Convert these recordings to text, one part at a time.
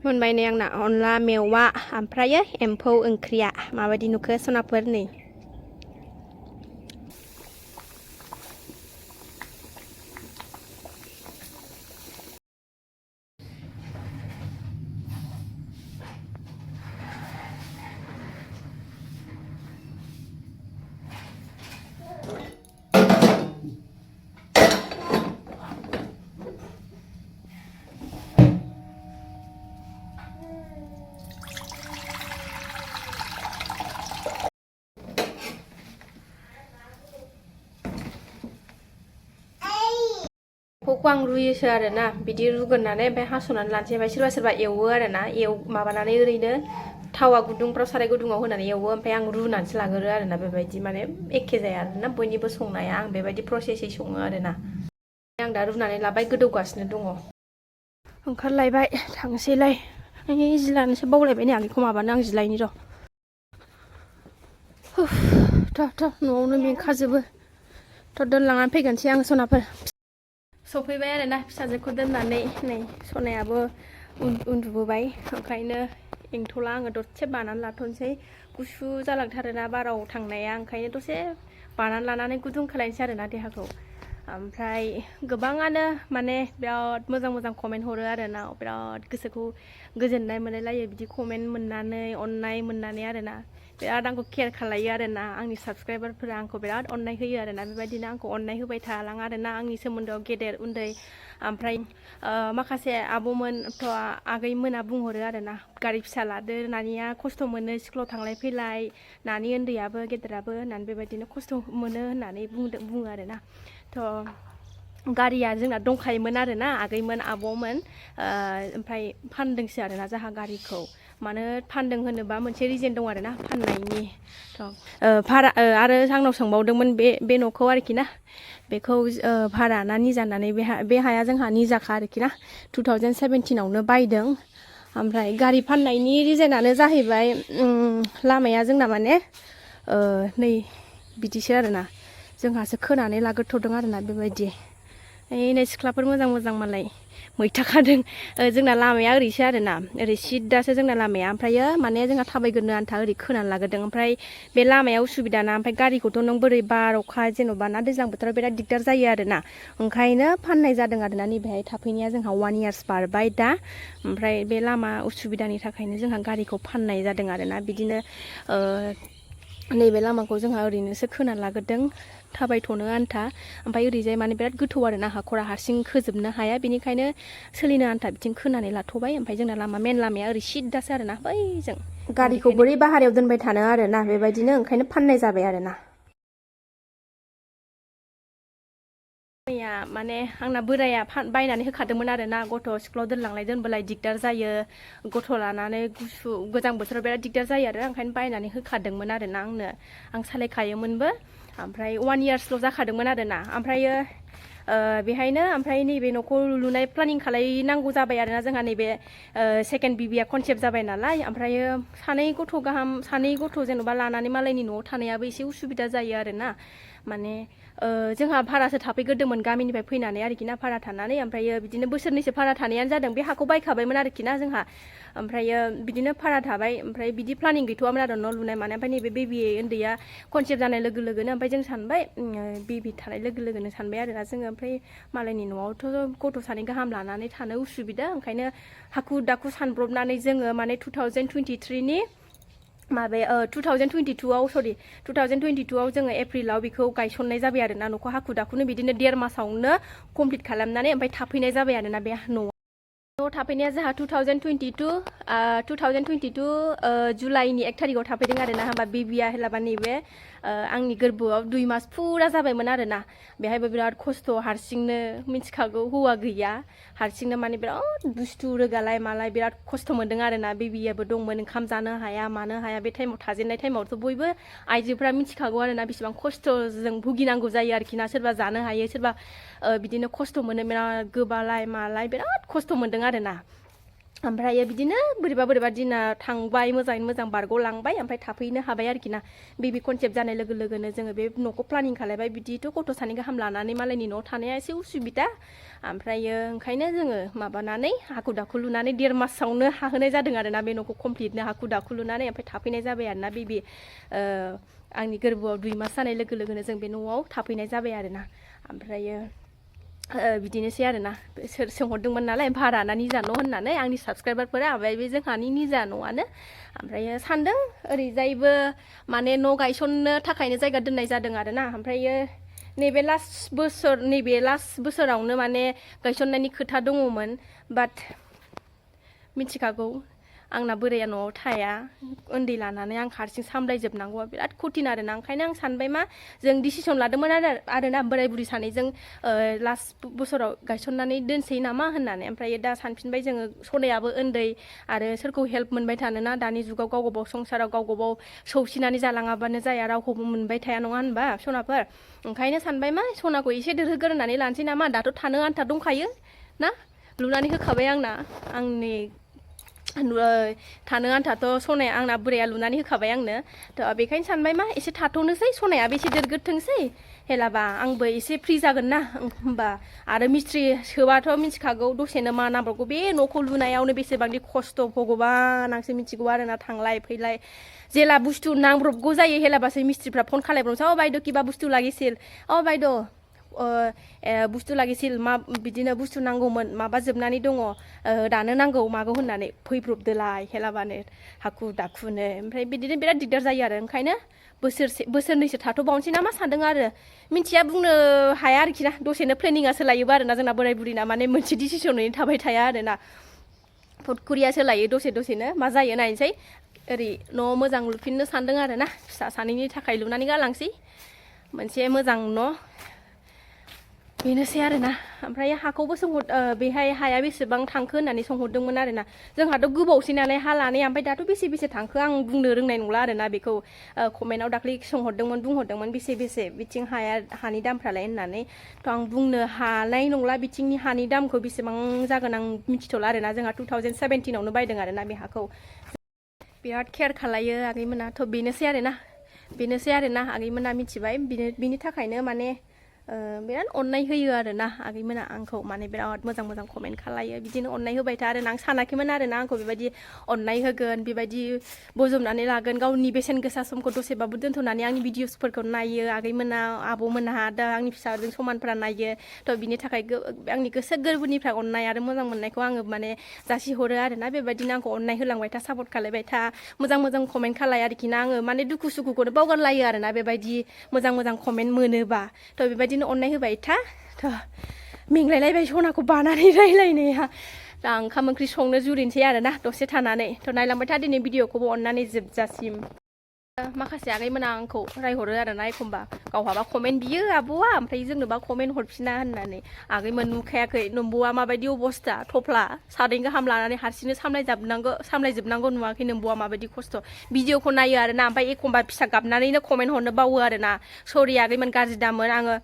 मोनबाय नै आंना अनला मेवा ओमफ्रायो एम्फौ ओंख्रिया माबायदि नुखो सनाफोर नै फखौ आं रुयोसो आरोना बिदि रुगोननानै ओमफ्राय हास'नानै लानोसै ओमफ्राय सोरबा सोरबा एवो आरोना माबानानै ओरैनो थावा गुदुंफ्राव साराय गुदुङाव होनानै एवो ओमफ्राय आं रुनानैसो लागोरो आरोना बेबायदि माने एखे जाया आरोना बयनिबो संनाया आं बेबायदि प्रसेसै सङो आरोना आं दा रुनानै लाबाय गोदौगासिनो दङ ओंखारलायबाय थांसैलाय जि लानोसो बावलायबाय नै आगैखौ माबानो आं जिलायनि र' थ' न'आवनो मेंखाजोबो थ' दोनलांनानै फैगोनसै आं सनाफोर सफैबाय आरोना फिसाजोखौ दोननानै नै सनायाबो उन्दुबोबाय ओंखायनो एंथ'ला आङो दसे बानानै लाथ'नोसै गुसु जालांथारोना बाराव थांनाया ओंखायनो दसे बानानै लानानै गुदुं खालायनोसै आरोना देहाखौ ओमफ्राय गोबाङानो माने बिराद मोजां कमेन्ट हरो आरोना बिराद गोसोखौ गोजोननाय मोनलायलायो बिदि कमेन्ट मोननानै अननाय मोननानै आरोना बिराद आंखौ केयार खालायो आरोना आंनि साबसक्राइबारफोरा आंखौ बिराद अननाय होयो आरोना बेबायदिनो आंखौ अननाय होबाय थालां आरोना आंनि सोमोन्दोआव गेदेर उन्दै ओमफ्राय माखासे आब'मोनथ' आगैमोना बुंहरो आरोना गारि फिसा लादो नानिया खस्थ' मोनो स्कुलाव थांलाय फैलाय नानि उन्दैयाबो गेदेराबो होननानै बेबायदिनो खस्थ' मोनो होननानै बुङो आरोना थ' गारिया जोंना दंखायोमोन आरोना आगैमोन आब'मोन ओमफ्राय फानदोंसो आरोना जोंहा गारिखौ मानो फानदों होनोबा मोनसे रिजन दं आरोना फाननायनि भारा आरो आंनाव सोंबावदोंमोन बे न'खौ आरोखि ना बेखौ भारा ना निजा होननानै बे हाया जोंहा निजाखा आरोखि ना 2017आवनो बायदों ओमफ्राय गारि फाननायनि रिजनानो जाहैबाय लामाया जोंना माने नै बिदिसो आरोना जोंहासो खोनानै लाग्रोथ'दों आरोना बेबायदि नै सिख्लाफोर मोजां मालाय मैथा खादों जोंना लामाया ओरैसो आरोना ओरै सिद्दासो जोंना लामाया ओमफ्रायो माने जोंहा थाबायग्रोनो आन्था ओरै खोनानै लाग्रोदों ओमफ्राय बे लामाया उसुबिदा ना ओमफ्राय गारिखौथ' नों बोरै बार अखा जेन'बा ना दैज्लां बोथोराव बिराद दिगदार जायो आरोना ओंखायनो फाननाय जादों आरोना नैबेहाय थाफैनाया जोंहा 1 इयार्स बारबाय दा ओमफ्राय बे लामा उसुबिदानि थाखायनो जोंहा गारिखौ फाननाय जादों आरोना बिदिनो नैबे लामाखौ जोंहा ओरैनोसो खोनानै लाग्रोदों थाबायथ'नो आन्था ओमफ्राय ओरैजाय माने बिराद गोथौ आरोना हाखरा हारसिं खोजोबनो हाया बेनिखायनो सोलिनो आन्था बिथिं खोनानै लाथ'बाय ओमफ्राय जोंना मेन लामाया ओरै सिद्दासो आरोना बैजों गारिखौ बोरै बाहेरायाव दोनबाय थानो आरोना बेबायदिनो ओंखायनो फाननाय जाबाय आरोना मैया माने आंना बोराया बायनानै होखादोंमोन आरोना गथ' स्कुलाव दोनबोलाय दिगदार जायो गथ' लानानै गोजां बोथोराव बिराद दिगदार जायो आरो ओंखायनो बायनानै होखादोंमोन आरोना आंनो आं सालायखायोमोनबो ओमफ्राय 1 इयार्सल' जाखादोंमोन आरोना ओमफ्रायो बेहायनो ओमफ्राय नैबे न'खौ लुनाय प्लानिं खालायनांगौ जाबाय आरोना जोंहा नैबे सेकेन्ड बिबिया कनसेप्ट जाबाय नालाय ओमफ्रायो सानै गथ' जेन'बा लानानै मालायनि न'आव थानायाबो एसे उसुबिदा जायो आरोना माने जोंहा भारासो थाफैग्रोदोंमोन गामिनिफ्राय फैनानै आरोखि ना भारा थानानै ओमफ्रायो बिदिनो बोसोरनैसो भारा थानायानो जादों बे हाखौ बायखाबायमोन आरोखि ना जोंहा ओमफ्रायो बिदिनो भारा थाबाय ओमफ्राय बिदि प्लानिं गैथ'वामोन आरो न' लुनाय माने ओमफ्राय नैबे बेबि उन्दैया कनसेप्ट जानाय लोगो लोगोनो ओमफ्राय जों सानबाय बेबि थानाय लोगो लोगोनो सानबाय आरोना जोङो ओमफ्राय मालायनि न'आवथ' गथ' सानै गाहाम लानानै थानो उसुबिदा ओंखायनो हाखु दाखु सानब्रबनानै जोङो माने 2023नि माबाया 2022आव जोङो एप्रिलाव बेखौ गायसननाय जाबाय आरोना न'खौ हाखु दाखुनो बिदिनो 1.5 मासावनो कमप्लिट खालामनानै ओमफ्राय थाफैनाय जाबाय आरोना बे न'आव थाफैनाया जोंहा 2022 जुलाइनि 1 थारिखआव थाफैदों आरोना होमबा बेबिया हेलाबा नैबे आंनि गोरबोआव 2 मास फुरा जाबायमोन आरोना बेहायबो बिराद खस्थ' हारसिंनो मिथिखागौ हौवा गैया हारसिंनो माने बिराद बुस्थु रोगालाय मालाय बिराद खस्थ' मोनदों आरोना बेबियाबो दंमोन ओंखाम जानो हाया मानो हाया बे टाइमाव थाजेननाय टाइमावथ' बयबो आइजोफ्रा मिथिखागौ आरोना बेसेबां खस्थ'जों भुगिनांगौ जायो आरोखि ना सोरबा जानो हायो सोरबा बिदिनो खस्थ' मोनो बिराद गोबालाय मालाय बिराद खस्थ' मोनदों आरोना ओमफ्राय बिदिनो बोरैबा दिना थांबाय मोजाङै मोजां बारग'लांबाय ओमफ्राय थाफैनो हाबाय आरोखि ना बेबि कनसेप्ट जानाय लोगो लोगोनो जोङो बे न'खौ प्लानिं खालामबाय बिदिथ' गथ' सानै गाहाम लानानै मालायनि न'आव थानाया एसे उसुबिदा ओमफ्रायो ओंखायनो जोङो माबानानै हाखु दाखु लुनानै 1.5 मासावनो हाहोनाय जादों आरोना बे न'खौ कमप्लिटनो हाखु दाखु लुनानै ओमफ्राय थाफैनाय जाबाय आरोना बेबि आंनि गोरबोआव 2 मास जानाय लोगो लोगोनो जों बे न'आव थाफैनाय जाबाय आरोना ओमफ्रायो बिदिनोसै आरोना सोर सोंहरदोंमोन नालाय भारा ना निजा न' होननानै आंनि साबस्क्राइबारफोरा ओमफ्राय बे जोंहानि निजा न'आनो ओमफ्रायो सानदों ओरैजायबो माने न' गायसननो थाखायनो जायगा दोननाय जादों आरोना ओमफ्रायो नैबे लास्ट बोसोरावनो माने गायसननायनि खोथा दङमोन बाट मिथिखागौ आंना बोराया न'आव थाया उन्दै लानानै आं हारसिं सामलायजोबनांगौआ बिराद कठिन आरोना ओंखायनो आं सानबाय मा जों डिसिसन लादोंमोन आरोना बोराय बुरि सानैजों लास्ट बोसोराव गायसननानै दोनसै नामा होननानै ओमफ्राय दा सानफिनबाय जोङो सनायाबो उन्दै आरो सोरखौ हेल्प मोनबाय थानोना दानि जुगाव गाव गावबाव संसाराव गाव गावबाव सौसिनानै जालाङाबानो जाया रावखौबो मोनबाय थाया नङा होनबा सनाफोर ओंखायनो सानबाय मा सनाखौ एसे देरहोग्रोनानै लानोसै नामा दाथ' थानो आन्था दंखायो ना लुनानै होखाबाय आंनि थानो आन्थाथ' सनाया आंना बोराया लुनानै होखाबाय आंनो थ' बेखायनो सानबाय मा एसे थाथ'नोसै सनायाबो एसे देरगोरथोंसै हेलाबा आंबो एसे फ्रि जागोन ना होमबा आरो मिस्ट्रि सोबाथ' मिथिखागौ दसेनो मा नांबावगौ बे न'खौ लुनायावनो बेसेबांदि खस्थ' भगबान आंसो मिथिगौ आरोना थांलाय फैलाय जेला बुस्थु नांब्रबगौ जायो हेलाबासो मिस्ट्रिफ्रा फन खालायब्रनोसै बायद' किबा बुस्थु लागिसिल बायद' बुस्थु लागिसिल मा बिदिनो बुस्थु नांगौमोन माबा जोबनानै दङ दानो नांगौ मागौ होननानै फैब्रबदोलाय हेलाबानो हाखु दाखुनो ओमफ्राय बिदिनो बिराद दिगदार जायो आरो ओंखायनो बोसोरनैसो थाथ'बावनोसै नामा सानदों आरो मिन्थिया बुंनो हाया आरोखि ना दसेनो प्लेनिङा सोलायोबो आरोना जोंना बोराय बुरिना माने मोनसे डिसिसनैनो थाबाय थाया आरोना फटकुरिया सोलायो दसेनो मा जायो नायनोसै ओरै न' मोजां लुफिननो सानदों आरोना फिसा सानैनि थाखाय लुनानै गालांसै मोनसे मोजां न' बेनोसै आरोना ओमफ्राय हाखौबो बेहाय हाया बेसेबां थांखो होननानै सोंहरदोंमोन आरोना जोंहाथ' गोबावसै नालाय हा लानाया ओमफ्राय दाथ' बेसे थांखो आं बुंनो रोंनाय नंला आरोना बेखौ कमेन्टआव दाख्लै बुंहरदोंमोन बेसे बिथिं हानि दामफ्रालाय होननानै थ' आं बुंनो हानाय नंला बिथिंनि हानि दामखौ बेसेबां जागोन आं मिथिथ'ला आरोना जोंहा 2017आवनो बायदों आरोना बे हाखौ बिराद केयार खालायो आगैमोना थ' बेनोसै आरोना आगैमोना मिथिबाय बिनि थाखायनो माने बिराद अननाय होयो आरोना आगैमोना आंखौ माने बिराद मोजां कमेन्ट खालायो बिदिनो अननाय होबाय था आरोना आं सानाखैमोन आरोना आंखौ बेबायदि अननाय होगोन बेबायदि बजबनानै लागोन गावनि बेसेन गोसा समखौ दसेबाबो दोनथ'नानै आंनि भिडिअसफोरखौ नायो आगैमोना आब'मोनहा दा आंनि फिसाजों समानफ्रा नायो थ' बिनि थाखाय आंनि गोसो गोरबोनिफ्राय अननाय आरो मोजां मोननायखौ आङो माने जासिहरो आरोना बेबायदिनो आंखौ अननाय होलांबाय था सापर्ट खालायबाय था मोजां कमेन्ट खालाय आरोखि ना आङो माने दुखु सुखुखौनो बावगारलायो आरोना बेबायदि मोजां कमेन्ट मोनोबा थ' बेबायदिनो अननाय होबाय था थ' मेंलायलायबाय सनाखौ बानानै रायलायनाया दा ओंखाम ओंख्रि संनो जुरिनोसै आरोना दसे थानानै थ' नायलांबाय था दिनै भिडिअखौबो अननानै जोबजासिम माखासे आगैमोना आंखौ रायहरो आरोना एखमबा गावहाबा कमेन्ट बियो आब'आ ओमफ्राय जोंनोबा कमेन्ट हरफिना होननानै आगैमोन नुखायाखै नोंब'आ माबायदि अबस्था थफ्ला 7 गाहाम लानानै हारसिंनो सामलायजोबनांगौ नुवाखै नोंब'आ माबायदि खस्थ' भिडिअखौ नायो आरोना ओमफ्राय एखमबा फिसा गाबनानैनो कमेन्ट हरनो बावो आरोना सरि आगैमोन गाज्रि दामोन आङो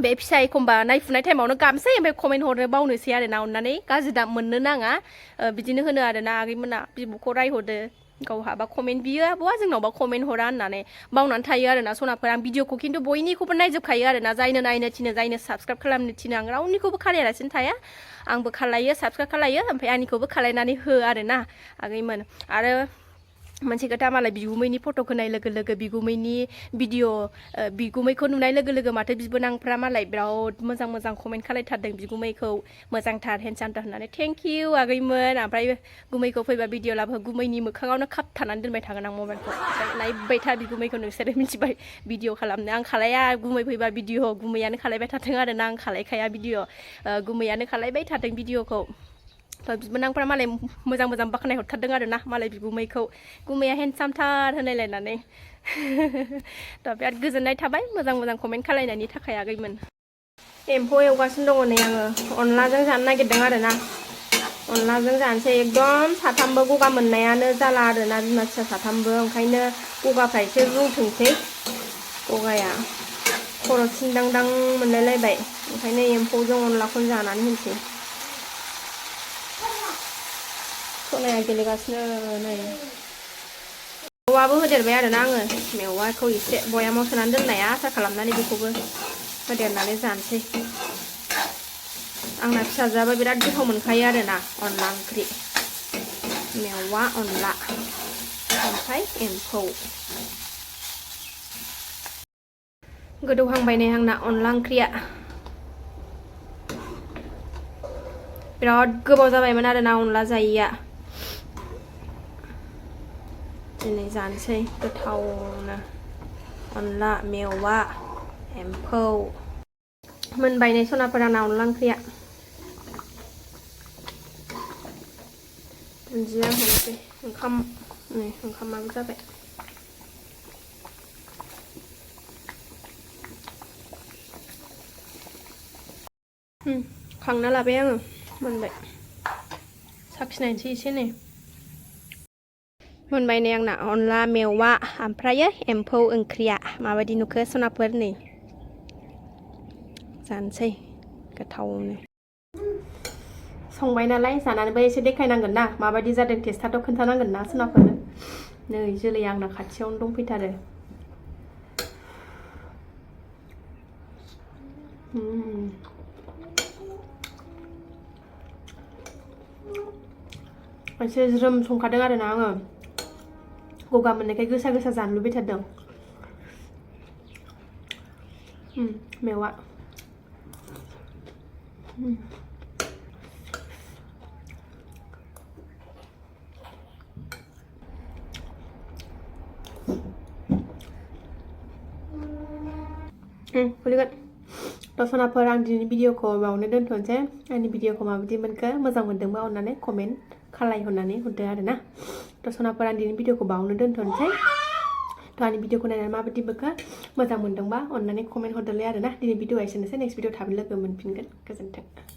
बे फिसा एखमबा नायफुनाय टाइमावनो गाबसै ओमफ्राय कमेन्ट हरनो बावनोसै आरोना अननानै गाज्रि दाम मोननो नाङा बिदिनो होनो आरोना आगैमोना बिब'खौ रायहरदो गावहाबा कमेन्ट बियो आब'आ जोंनावबा कमेन्ट हरा होननानै बावनानै थायो आरोना सनाफोर आं भिडिअखौ खिन्थु बयनिखौबो नायजोबखायो आरोना जायनो नायनो थिनो जायनो साबस्क्राइब खालामनो थिनो आं रावनिखौबो खालायालासिनो थाया आंबो खालायो साबस्क्राइब खालायो ओमफ्राय आंनिखौबो खालायनानै हो आरोना आगैमोन आरो मोनसे खोथा मालाय बिगुमैनि फट' होनाय लोगो लोगो बिगुमैनि भिडिअ बिगुमैखौ नुनाय लोगो लोगो माथो बिबोनांफ्रा मालाय बिराद मोजां कमेन्ट खालायथारदों बिगुमैखौ मोजांथार हेन्डसामथार होननानै थेंक इउ आगैमोन ओमफ्राय गुमैखौ फैबा भिडिअ लाबो गुमैनि मोखाङावनो खाबथानानै दोनबाय थागोन आं मबाइलखौ नायबाय था बिगुमैखौ नोंसोरो मिथिबाय भिडिअ खालामनो आं खालाया गुमै फैबा भिडिअ गुमैयानो खालायबाय थाथों आरोना आं खालायखाया भिडिअ गुमैयानो खालायबाय थाथों भिडिअखौ बिबोनांफ्रा मालाय मोजां बाख्नाय हरथारदों आरोना मालाय बिगुमैखौ गुमैया हेन्डसामथार होनलायलायनानै दा बिराद गोजोननाय थाबाय मोजां कमेन्ट खालायनायनि थाखाय आगैमोन एम्फौ एवगासिनो दङ नै आङो अनलाजों जानो नागिरदों आरोना अनलाजों जानोसै एकदम साथामबो गगा मोननायानो जाला आरोना बिमा फिसा साथामबो ओंखायनो गगाफ्रा एसे रुंथोंसै गगाया खर' सिंदांदां सनाया गेलेगासिनो नै मेवाबो होदेरबाय आरोना आङो मेवाखौ एसे बयामाव सोनानै दोननाया आसार खालामनानै बेखौबो होदेरनानै जानोसै आंना फिसाजोआबो बिराद गोथाव मोनखायो आरोना अनला ओंख्रि मेवा अनला ओमफ्राय एम्फौ गोदौहांबाय नै आंना अनला ओंख्रिया बिराद गोबाव जाबायमोन आरोना अनला जायैया दिनै जानोसै गोथावनो अनला मेवा एम्फौ मोनबाय नै सनाफोर आंना अनला ओंख्रिया दुन्दिया होनोसै ओंखाम नै ओंखामाबो जाबाय खांना लाबाय आङो मोनबाय साखिनायनोसै एसे नै मोनबाय नै आंना अनला मेवा ओमफ्रायो एम्फौ ओंख्रिया माबायदि नुखो सनाफोर नै जानोसै गोथावनो संबाय नालाय जानानैबो एसे देखायनांगोन ना माबायदि जादों टेस्टआथ' खोन्थानांगोन ना सनाफोरनो नै जोलैया आंना खाथियावनो दंफैथारो एसे ज्रोम संखादों आरोना आङो गगा मोननायखाय गोसा गोसा जानो लुबैथारदों मेवा खुलिगोन दसनाफोर आं दिनैनि भिडिअखौ बावनो दोनथ'नोसै आंनि भिडिअखौ माबायदि मोनखो मोजां मोनदोंबा अननानै कमेन्ट खालायहरनानै हरदो आरोना दसनाफोर आं दिनैनि भिडिअखौ बावनो दोनथ'नोसै थ' आंनि भिडिअखौ नायनानै माबायदि मोनखो मोजां मोनदोंबा अननानै कमेन्ट हरदोलाय आरोना दिनै भिडिअआ एसेनोसै नेक्स्ट भिडिअ थाबैनो लोगो मोनफिनगोन गोजोन्थों